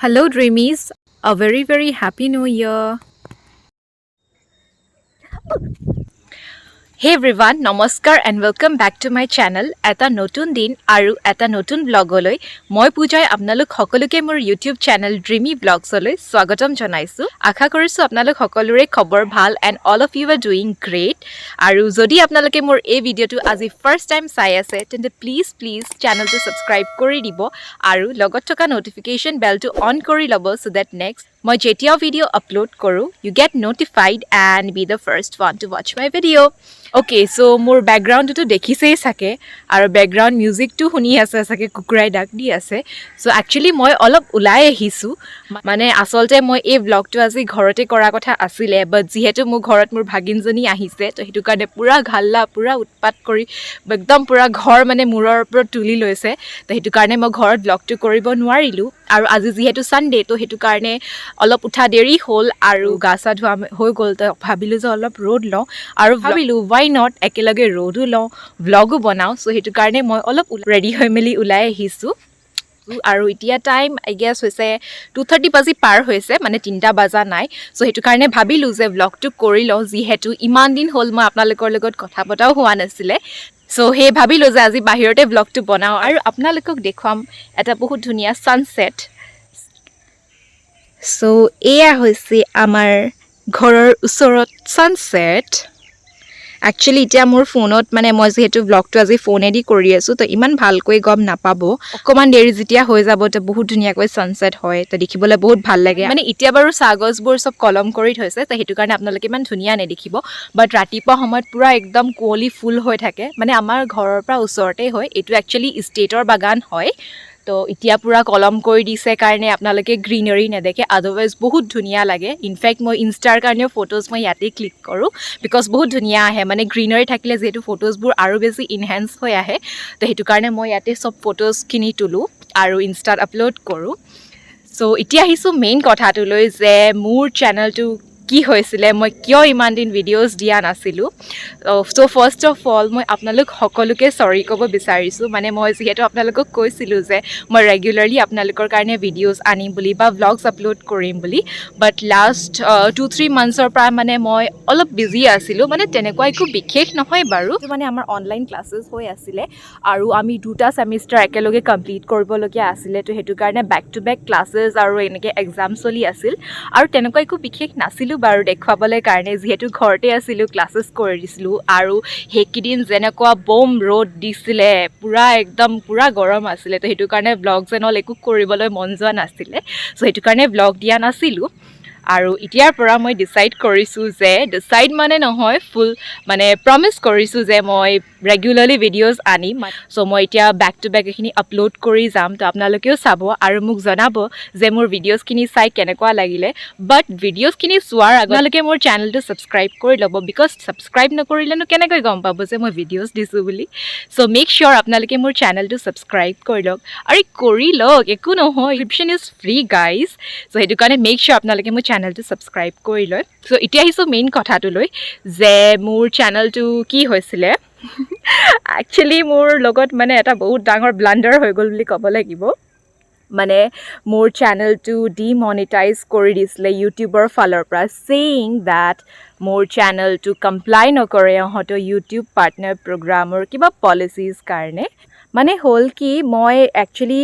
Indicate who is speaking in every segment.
Speaker 1: Hello, Dreamies. A very, very happy new year. Hey everyone, নমস্কাৰ and welcome back to my channel. এটা নতুন দিন আৰু এটা নতুন ব্লগলৈ মই পূজাই আপোনালোক সকলোকে মোৰ ইউটিউব চেনেল ড্ৰিমি ব্লগছলৈ স্বাগতম জনাইছোঁ। আশা কৰিছোঁ আপোনালোক সকলোৰে খবৰ ভাল and all of you are doing great. আৰু যদি আপোনালোকে মোৰ এই ভিডিঅ'টো আজি ফাৰ্ষ্ট টাইম চাই আছে, তেন্তে প্লিজ প্লিজ চেনেলটো ছাবস্ক্ৰাইব কৰি দিব আৰু লগত থকা ন'টিফিকেশ্যন বেলটো অন কৰি ল'ব, চ' that next মই যেতিয়াও ভিডিঅ' আপলোড কৰোঁ, you get notified and be the first one to watch my video. Okay, so মোৰ বেকগ্ৰাউণ্ডটোতো দেখিছেই চাগে আৰু বেকগ্ৰাউণ্ড মিউজিকটো শুনি আছে চাগে, কুকুৰাই ডাক দি আছে। চ' একচুৱেলি মই অলপ ওলাই আহিছোঁ। মানে আচলতে মই এই ভ্লগটো আজি ঘৰতে কৰা কথা আছিলে, বাট যিহেতু মোৰ ঘৰত মোৰ ভাগিনজনী আহিছে, তো সেইটো কাৰণে পূৰা হাল্লা, পূৰা উৎপাত কৰি একদম পূৰা ঘৰ মানে মূৰৰ ওপৰত তুলি লৈছে। তো সেইটো কাৰণে মই ঘৰত ভ্লগটো কৰিব নোৱাৰিলোঁ। আৰু আজি যিহেতু ছানডে, তো সেইটো কাৰণে অলপ উঠা দেৰি হ'ল আৰু গা চা ধোৱা হৈ গ'ল। তো ভাবিলোঁ যে অলপ ৰ'দ লওঁ আৰু ভাবিলোঁ ৱাই not, একেলগে ৰ'দো লওঁ, ভ্লগো বনাওঁ। চ' সেইটো কাৰণে মই অলপ ৰেডি হৈ মেলি ওলাই আহিছোঁ। আৰু এতিয়া টাইম I guess হৈছে 2:30 বাজি পাৰ হৈছে, মানে 3টা বাজা নাই। চ' সেইটো কাৰণে ভাবিলোঁ যে ভ্লগটো কৰি লওঁ, যিহেতু ইমান দিন হ'ল মই আপোনালোকৰ লগত কথা পতাও হোৱা নাছিলে। চ' সেই ভাবিলোঁ যে আজি বাহিৰতে ভ্লগটো বনাওঁ আৰু আপোনালোকক দেখুৱাম এটা বহুত ধুনীয়া ছানছেট। চ' এয়া হৈছে আমাৰ ঘৰৰ ওচৰত ছানছেট। একচুৱেলি এতিয়া মোৰ ফোনত, মানে মই যিহেতু ভ্লগটো আজি ফোনেদি কৰি আছোঁ, তো ইমান ভালকৈ গম নাপাব। অকণমান দেৰি যেতিয়া হৈ যাব, তো বহুত ধুনীয়াকৈ ছানছেট হয়, তো দেখিবলৈ বহুত ভাল লাগে। মানে এতিয়া বাৰু চাহ গছবোৰ চব কলম কৰি থৈছে, তো সেইটো কাৰণে আপোনালোকে ইমান ধুনীয়া নেদেখিব, বাট ৰাতিপুৱা সময়ত পূৰা একদম কুঁৱলী ফুল হৈ থাকে। মানে আমাৰ ঘৰৰ পৰা ওচৰতে হয় এইটো, একচুৱেলি ষ্টেটৰ বাগান হয়। তো এতিয়া পূৰা কলম কৰি দিছে কাৰণে আপোনালোকে গ্ৰীনাৰী নেদেখে, আদাৰৱাইজ বহুত ধুনীয়া লাগে। ইনফেক্ট মই ইনষ্টাৰ কাৰণেও ফটোজ মই ইয়াতেই ক্লিক কৰোঁ, because বহুত ধুনীয়া আহে। মানে গ্ৰীনাৰী থাকিলে যিহেতু ফটোজবোৰ আৰু বেছি ইনহেঞ্চ হৈ আহে, তো সেইটো কাৰণে মই ইয়াতে চব ফটোজখিনি তোলোঁ আৰু ইনষ্টাত আপলোড কৰোঁ। চ' এতিয়া আহিছোঁ মেইন কথাটোলৈ যে মোৰ চেনেলটো কি হৈছিলে, মই কিয় ইমান দিন ভিডিঅ'জ দিয়া নাছিলোঁ। চ' ফাৰ্ষ্ট অফ অল মই আপোনালোক সকলোকে চৰি ক'ব বিচাৰিছোঁ। মানে মই যিহেতু আপোনালোকক কৈছিলোঁ যে মই ৰেগুলাৰলি আপোনালোকৰ কাৰণে ভিডিঅ'জ আনিম বুলি বা ভ্লগছ আপলোড কৰিম বুলি, বাট লাষ্ট 2-3 মান্থছৰ পৰা মানে মই অলপ বিজি আছিলোঁ। মানে তেনেকুৱা একো বিশেষ নহয় বাৰু, মানে আমাৰ অনলাইন ক্লাছেছ হৈ আছিলে আৰু আমি দুটা ছেমিষ্টাৰ একেলগে কমপ্লিট কৰিবলগীয়া আছিলে। তো সেইটো কাৰণে বেক টু বেক ক্লাছেছ আৰু এনেকৈ এক্সাম চলি আছিল। আৰু তেনেকুৱা একো বিশেষ নাছিলোঁ বাৰু দেখুৱাবলৈ কাৰণে, যিহেতু ঘৰতে আছিলোঁ, ক্লাছেছ কৰি দিছিলোঁ। আৰু সেইকেইদিন যেনেকুৱা বম ৰ'দ দিছিলে, পূৰা একদম পূৰা গৰম আছিলে, তো সেইটো কাৰণে ভ্লগ এণ্ড অল একো কৰিবলৈ মন যোৱা নাছিলে। চ' সেইটো কাৰণে ভ্লগ দিয়া নাছিলোঁ। আৰু এতিয়াৰ পৰা মই ডিচাইড কৰিছোঁ যে, ডিচাইড মানে নহয়, ফুল মানে প্ৰমিছ কৰিছোঁ যে মই ৰেগুলাৰলি ভিডিঅ'জ আনিম। চ' মই এতিয়া বেক টু বেক এইখিনি আপলোড কৰি যাম। তো আপোনালোকেও চাব আৰু মোক জনাব যে মোৰ ভিডিঅ'জখিনি চাই কেনেকুৱা লাগিলে। বাট ভিডিঅ'জখিনি চোৱাৰ আগত আপোনালোকে মোৰ চেনেলটো ছাবস্ক্ৰাইব কৰি ল'ব, because subscribe নকৰিলেনো কেনেকৈ গম পাব যে মই ভিডিঅ'জ দিছোঁ বুলি? চ' মেক চিয়'ৰ আপোনালোকে মোৰ চেনেলটো ছাবস্ক্ৰাইব কৰি লওক। আৰু কৰি লওক, একো নহয়, subscription is free, guys. So সেইটো কাৰণে মেক চিয়'ৰ আপোনালোকে মোৰ চেনেলটো ছাবস্ক্ৰাইব কৰি লয়। চ' এতিয়া আহিছোঁ মেইন কথাটোলৈ যে মোৰ চেনেলটো কি হৈছিলে। একচুৱেলি মোৰ লগত মানে এটা বহুত ডাঙৰ ব্লাণ্ডাৰ হৈ গ'ল বুলি ক'ব লাগিব। মানে মোৰ চেনেলটো ডিমনিটাইজ কৰি দিছিলে ইউটিউবৰ ফালৰ পৰা, ছেয়িং that মোৰ চেনেলটো কমপ্লাই নকৰে ইহঁতৰ ইউটিউব পাৰ্টনাৰ প্ৰগ্ৰামৰ কিবা পলিচিজ কাৰণে। মানে হ'ল কি, মই actually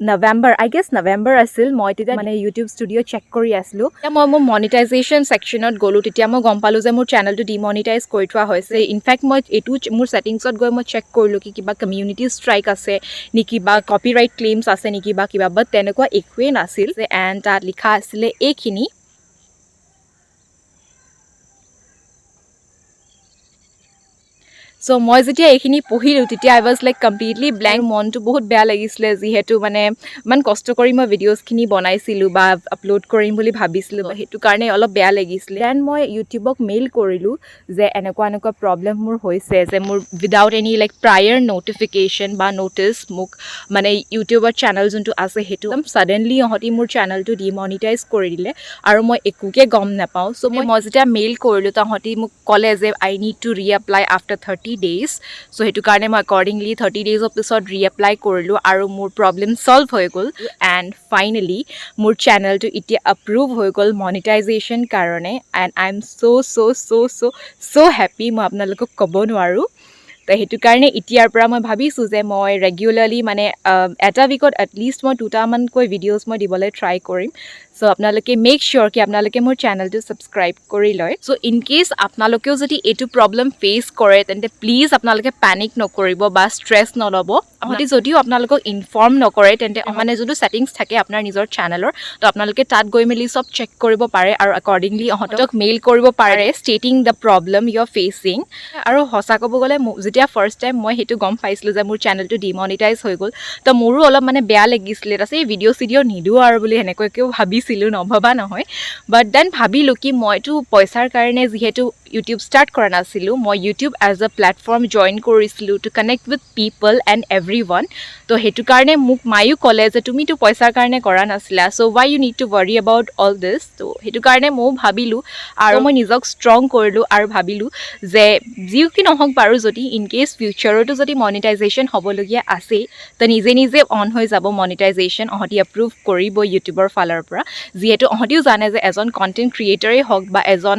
Speaker 1: November, I guess November আছিল, মই তেতিয়া মানে ইউটিউব ষ্টুডিঅ' চেক কৰি আছিলোঁ। তেতিয়া মই মোৰ মনিটাইজেশ্যন ছেকশ্যনত গ'লোঁ, তেতিয়া মই গম পালোঁ যে মোৰ চেনেলটো ডিমনিটাইজ কৰি থোৱা হৈছে। ইনফেক্ট মই এইটো মোৰ ছেটিংছত গৈ মই চেক কৰিলোঁ কি কিবা কমিউনিটি ষ্ট্ৰাইক আছে নেকি বা কপিৰাইট ক্লেইমছ আছে নেকি বা কিবা, বাট তেনেকুৱা একোৱেই নাছিল। এণ্ড তাত লিখা আছিলে এইখিনি। চ' মই যেতিয়া এইখিনি পঢ়িলোঁ, তেতিয়া I was like completely blank. মনটো বহুত বেয়া লাগিছিলে, যিহেতু মানে ইমান কষ্ট কৰি মই ভিডিঅ'জখিনি বনাইছিলোঁ বা আপলোড কৰিম বুলি ভাবিছিলোঁ, সেইটো কাৰণে অলপ বেয়া লাগিছিলে। Then মই ইউটিউবক মেইল কৰিলোঁ যে এনেকুৱা এনেকুৱা প্ৰব্লেম মোৰ হৈছে, যে মোৰ without any like prior notification বা ন'টিছ মোক মানে ইউটিউবৰ চেনেল যোনটো আছে, সেইটো একদম ছাডেনলি ইহঁতি মোৰ চেনেলটো ডিমনিটাইজ কৰি দিলে আৰু মই একোকে গম নাপাওঁ। চ' মই যেতিয়া মেইল কৰিলোঁ, তাহাঁতি মোক ক'লে যে I need to reapply after 30 30 days. So সেইটো কাৰণে মই একৰ্ডিংলি 30 ডেইজৰ পিছত ৰিএপ্লাই কৰিলোঁ আৰু মোৰ প্ৰব্লেম ছল্ভ হৈ গ'ল। এণ্ড ফাইনেলি মোৰ চেনেলটো এতিয়া এপ্ৰুভ হৈ গ'ল মনিটাইজেশ্যন কাৰণে, and I am so so so so so happy, মই আপোনালোকক ক'ব নোৱাৰোঁ। তো সেইটো কাৰণে এতিয়াৰ পৰা মই ভাবিছোঁ যে মই ৰেগুলাৰলি মানে এটা উইকত এটলিষ্ট মই দুটামানকৈ ভিডিঅ'জ মই দিবলৈ ট্ৰাই কৰিম। চ' আপোনালোকে মেক চিয়'ৰ কি আপোনালোকে মোৰ চেনেলটো ছাবস্ক্ৰাইব কৰি লয়। চ' ইন কেছ আপোনালোকেও যদি এইটো প্ৰব্লেম ফেচ কৰে, তেন্তে প্লিজ আপোনালোকে পেনিক নকৰিব বা ষ্ট্ৰেছ নল'ব। আপুনি যদিও আপোনালোকক ইনফৰ্ম নকৰে, তেন্তে মানে যোনটো ছেটিংছ থাকে আপোনাৰ নিজৰ চেনেলৰ, তো আপোনালোকে তাত গৈ মেলি চব চেক কৰিব পাৰে আৰু একৰ্ডিংলি ইহঁতক মেইল কৰিব পাৰে, stating the problem you are facing. আৰু সঁচা ক'ব গ'লে যেতিয়া ফাৰ্ষ্ট টাইম মই সেইটো গম পাইছিলোঁ যে মোৰ চেনেলটো ডিমনিটাইজ হৈ গ'ল, তো মোৰো অলপ মানে বেয়া লাগিছিলে। তাৰপিছত এই ভিডিঅ' চিডিঅ' নিদিওঁ আৰু বুলি সেনেকুৱাকৈও ভাবিছিলোঁ, নভবা নহয়। বাট then ভাবিলোঁ কি মইতো পইচাৰ কাৰণে যিহেতু ইউটিউব ষ্টাৰ্ট কৰা নাছিলোঁ, মই YouTube as a platform join কৰিছিলোঁ to connect with people and everyone. তো সেইটো কাৰণে মোক মায়ো ক'লে যে তুমিতো পইচাৰ কাৰণে কৰা নাছিলা, so why you need to worry about all this? তো সেইটো কাৰণে ময়ো ভাবিলোঁ আৰু মই নিজক ষ্ট্ৰং কৰিলোঁ আৰু ভাবিলোঁ যে যি কি নহওক বাৰু, যদি ইন কেছ ফিউচাৰতো যদি মনিটাইজেশ্যন হ'বলগীয়া আছেই, তো নিজে নিজে অন হৈ যাব মনিটাইজেশ্যন, অহঁতি এপ্ৰুভ কৰিব ইউটিউবৰ ফালৰ পৰা। যিহেতু অহঁতিও জানে যে এজন কণ্টেণ্ট ক্ৰিয়েটৰেই হওক বা এজন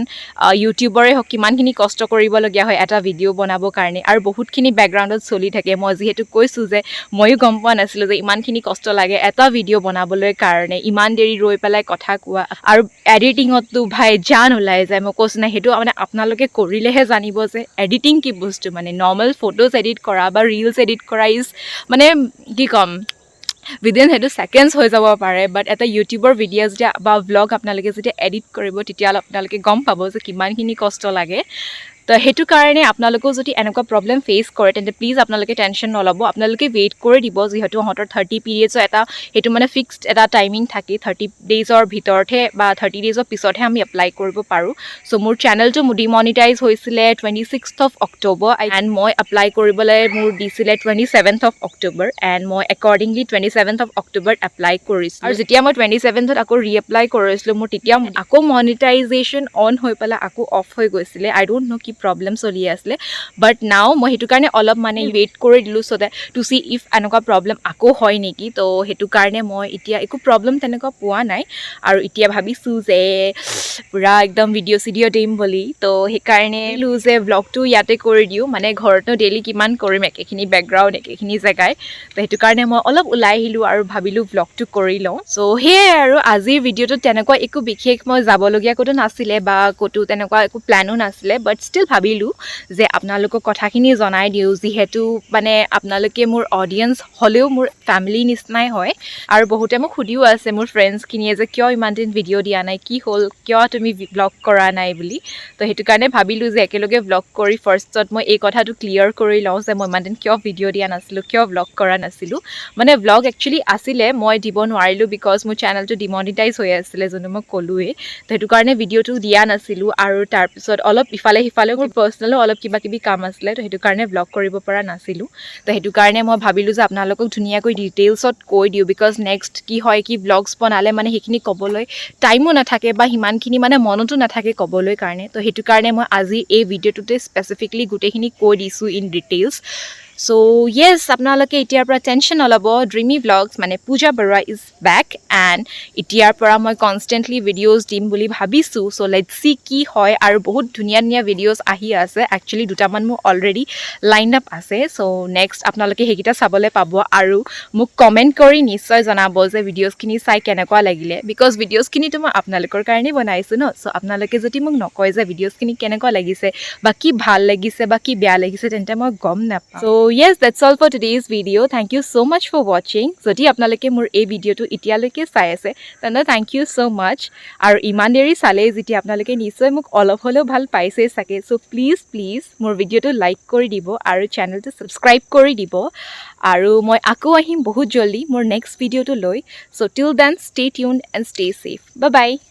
Speaker 1: ইউটিউবাৰেই হওক, কিমানখিনি কষ্ট কৰিবলগীয়া হয় এটা ভিডিঅ' বনাবৰ কাৰণে আৰু বহুতখিনি বেকগ্ৰাউণ্ডত চলি থাকে। মই যিহেতু কৈছোঁ যে ময়ো গম পোৱা নাছিলোঁ যে ইমানখিনি কষ্ট লাগে এটা ভিডিঅ' বনাবলৈ কাৰণে, ইমান দেৰি ৰৈ পেলাই কথা কোৱা আৰু এডিটিঙততো ভাই জান ওলাই যায়। মই কৈছোঁ নাই, সেইটো মানে আপোনালোকে কৰিলেহে জানিব যে এডিটিং কি বস্তু। মানে নৰ্মেল ফটোজ এডিট কৰা বা ৰিলছ এডিট কৰা is মানে কি ক'ম, উইদিন সেইটো ছেকেণ্ডছ হৈ যাব পাৰে। বাট এটা ইউটিউবৰ ভিডিঅ' যেতিয়া বা ভ্লগ আপোনালোকে যেতিয়া এডিট কৰিব, তেতিয়া আপোনালোকে গম পাব যে কিমানখিনি কষ্ট লাগে। তো সেইটো কাৰণে আপোনালোকেও যদি এনেকুৱা প্ৰব্লেম ফেচ কৰে, তেন্তে প্লিজ আপোনালোকে টেনশ্যন নল'ব, আপোনালোকে ৱেইট কৰি দিব। যিহেতু ইহঁতৰ 30 পিৰিয়ডছৰ এটা সেইটো মানে ফিক্সড এটা টাইমিং থাকে, 30 ডেইজৰ ভিতৰতহে বা 30 ডেইজৰ পিছতহে আমি এপ্লাই কৰিব পাৰোঁ। চ' মোৰ চেনেলটো ডিমনিটাইজ হৈছিলে 26th of October and মই এপ্লাই কৰিবলৈ মোৰ দিছিলে 27th of October, and মই একৰ্ডিংলি 27th of অক্টোবৰত এপ্লাই কৰিছিলোঁ। আৰু যেতিয়া মই 27ত আকৌ ৰিএপ্লাই কৰিছিলোঁ, মোৰ তেতিয়া আকৌ মনিটাইজেশ্যন অন হৈ পেলাই আকৌ অফ হৈ গৈছিলে। আই don't ন' কি প্ৰব্লেম চলি আছিলে। বাট নাও মই সেইটো কাৰণে অলপ মানে ৱেইট কৰি দিলোঁ, so that to see if এনেকুৱা প্ৰব্লেম আকৌ হয় নেকি। তো সেইটো কাৰণে মই এতিয়া একো প্ৰব্লেম তেনেকুৱা পোৱা নাই আৰু এতিয়া ভাবিছোঁ যে পূৰা একদম ভিডিঅ' চিডিঅ' দিম বুলি। তো সেইকাৰণে ভাবিলোঁ যে ভ্লগটো ইয়াতে কৰি দিওঁ। মানে ঘৰতনো ডেইলি কিমান কৰিম একেখিনি বেকগ্ৰাউণ্ড, একেখিনি জেগাই। তো সেইটো কাৰণে মই অলপ ওলাই আহিলোঁ আৰু ভাবিলোঁ ভ্লগটো কৰি লওঁ। চ' সেয়াই আৰু আজিৰ ভিডিঅ'টোত তেনেকুৱা একো বিশেষ মই যাবলগীয়া ক'তো নাছিলে বা ক'তো তেনেকুৱা একো প্লেনো নাছিলে, বাট ষ্টিল ভাবিলোঁ যে আপোনালোকক কথাখিনি জনাই দিওঁ, যিহেতু মানে আপোনালোকে মোৰ অডিয়েঞ্চ হ'লেও মোৰ ফেমিলি নিচিনাই হয়। আৰু বহুতে মোক সুধিও আছে মোৰ ফ্ৰেণ্ডছখিনিয়ে যে কিয় ইমান দিন ভিডিঅ' দিয়া নাই, কি হ'ল, কিয় তুমি ভ্লগ কৰা নাই বুলি। তো সেইটো কাৰণে ভাবিলোঁ যে একেলগে ভ্লগ কৰি ফাৰ্ষ্টত মই এই কথাটো ক্লিয়াৰ কৰি লওঁ যে মই ইমান দিন কিয় ভিডিঅ' দিয়া নাছিলোঁ, কিয় ভ্লগ কৰা নাছিলোঁ। মানে ভ্লগ একচুৱেলি আছিলে, মই দিব নোৱাৰিলোঁ because মোৰ চেনেলটো ডিমনিটাইজ হৈ আছিলে, যোনটো মই ক'লোৱেই। তো সেইটো কাৰণে ভিডিঅ'টো দিয়া নাছিলোঁ আৰু তাৰপিছত অলপ ইফালে সিফালে মোৰ পাৰ্চনেলো অলপ কিবা কিবি কাম আছিলে, তো সেইটো কাৰণে ভ্লগ কৰিব পৰা নাছিলোঁ। তো সেইটো কাৰণে মই ভাবিলোঁ যে আপোনালোকক ধুনীয়াকৈ ডিটেইলছত কৈ দিওঁ, because next কি হয় কি ভ্লগছ বনালে মানে সেইখিনি ক'বলৈ টাইমো নাথাকে বা সিমানখিনি মানে মনতো নাথাকে ক'বলৈ কাৰণে। তো সেইটো কাৰণে মই আজি এই ভিডিঅ'টোতে স্পেচিফিকলি গোটেইখিনি কৈ দিছোঁ ইন ডিটেইলছ। চ' য়েছ, আপোনালোকে এতিয়াৰ পৰা টেনশ্যন নল'ব। ড্ৰিমি ভ্লগছ মানে পূজা বৰুৱা is back and এতিয়াৰ পৰা মই কনষ্টেণ্টলি ভিডিঅ'জ দিম বুলি ভাবিছোঁ। চ' let's C কি হয়। আৰু বহুত ধুনীয়া ধুনীয়া ভিডিঅ'জ আহি আছে। একচুৱেলি দুটামান মোৰ অলৰেডি লাইন আপ আছে। চ' নেক্সট আপোনালোকে সেইকেইটা চাবলৈ পাব আৰু মোক কমেণ্ট কৰি নিশ্চয় জনাব যে ভিডিঅ'জখিনি চাই কেনেকুৱা লাগিলে, because ভিডিঅ'জখিনিতো মই আপোনালোকৰ কাৰণেই বনাইছোঁ ন। চ' আপোনালোকে যদি মোক নকয় যে ভিডিঅ'জখিনি কেনেকুৱা লাগিছে বা কি ভাল লাগিছে বা কি বেয়া লাগিছে, তেন্তে মই গম নাপাওঁ। So yes, that's all for today's video. Thank you so much for watching. যদি আপোনালোকে মোৰ এই ভিডিঅ'টো এতিয়ালৈকে চাই আছে, তেন্তে thank you so মাছ। আৰু ইমান দেৰি চালেই যেতিয়া, আপোনালোকে নিশ্চয় মোক অলপ হ'লেও ভাল পাইছেই চাগে। চ' প্লিজ প্লিজ মোৰ ভিডিঅ'টো লাইক কৰি দিব আৰু চেনেলটো ছাবস্ক্ৰাইব কৰি দিব। আৰু মই আকৌ আহিম বহুত জল্দি মোৰ নেক্সট ভিডিঅ'টো লৈ। So till then, stay tuned and stay safe. Bye bye.